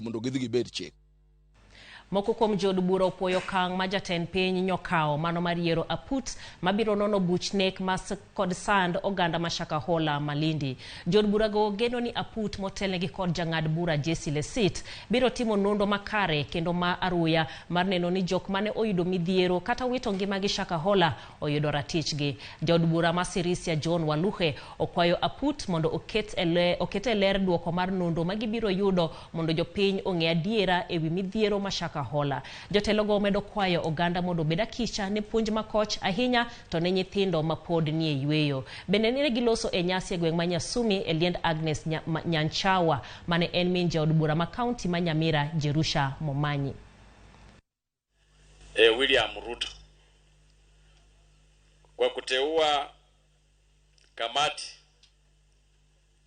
Mondo gidhi gibed chik. Moko kuom jood bura opuoyo okang' ma jatend piny nyokawo mano mar yiero aput mabiro nono buch nek mas kod sand oganda ma Shakahola, Malindi. Jood burago geno ni aput motelnegi kod jang'ad bura Jesse Lesit biro timo nonro makare kendo ma aruya mar neno ni jok mane oyudo midhiero kata wito ngimagi Shakahola oyudo ratichgi. Jaod bura ma Sirisia John Waluhe okwayo aput mondo oket e ler duoko mar nonro ma gibiro yudo mondo jopiny ong'e adiera ewi midhiero ma Shakahola. Jotelogo omedo kwayo oganda mondo obed akicha ne puonj makoch ahinya to ne nyithindo mapod nie yweyo. Bende ne giloso e nyasi e gweng' ma Nyasumi e liend Agnes Nyanchawa mane en min jaod bura ma kaunti ma Nyamira Jerusha Momanyi. William Ruto kwa kuteua kamati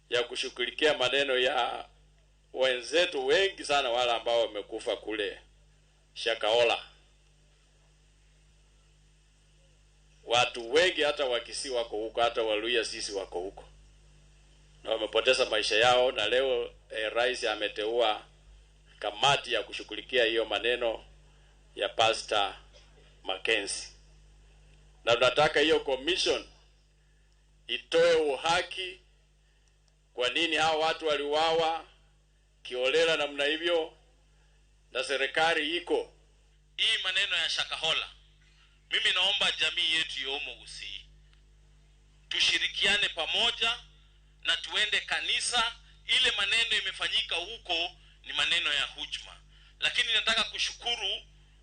ya kushughulikia maneno ya wenzetu wengi sana wale ambao wamekufa kule Shakahola. Watu wengi hata Wakisii wako huko, hata Waluhya sisi wako huko, na wamepoteza maisha yao. Na leo rais ameteua kamati ya kushughulikia hiyo maneno ya Pastor Mackenzie, na tunataka hiyo commission itoe uhaki kwa nini hao watu waliuawa kiolela namna hivyo, na serikali iko. Hii maneno ya Shakahola, mimi naomba jamii yetu ya Omogusii tushirikiane pamoja na tuende kanisa. Ile maneno imefanyika huko ni maneno ya hujuma, lakini nataka kushukuru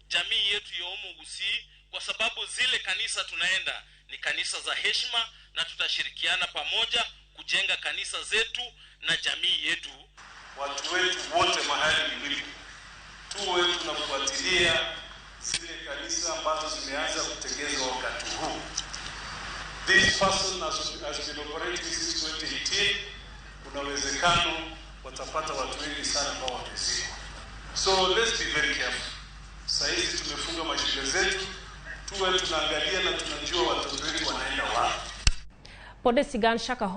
jamii yetu ya Omogusii kwa sababu zile kanisa tunaenda ni kanisa za heshima, na tutashirikiana pamoja kujenga kanisa zetu na jamii yetu. Watu wetu wote mahali mlipo, tuwe tunafuatilia zile kanisa ambazo zimeanza kutengenezwa wakati huu. This person has been operating since 2018. Kuna uwezekano watapata watu wengi sana ambao wamezikwa. So let's be very careful. Sasa hizi tumefunga mashule zetu, tuwe tunaangalia na tunajua watoto wetu wanaenda wapi. Pode sigan Shakahola.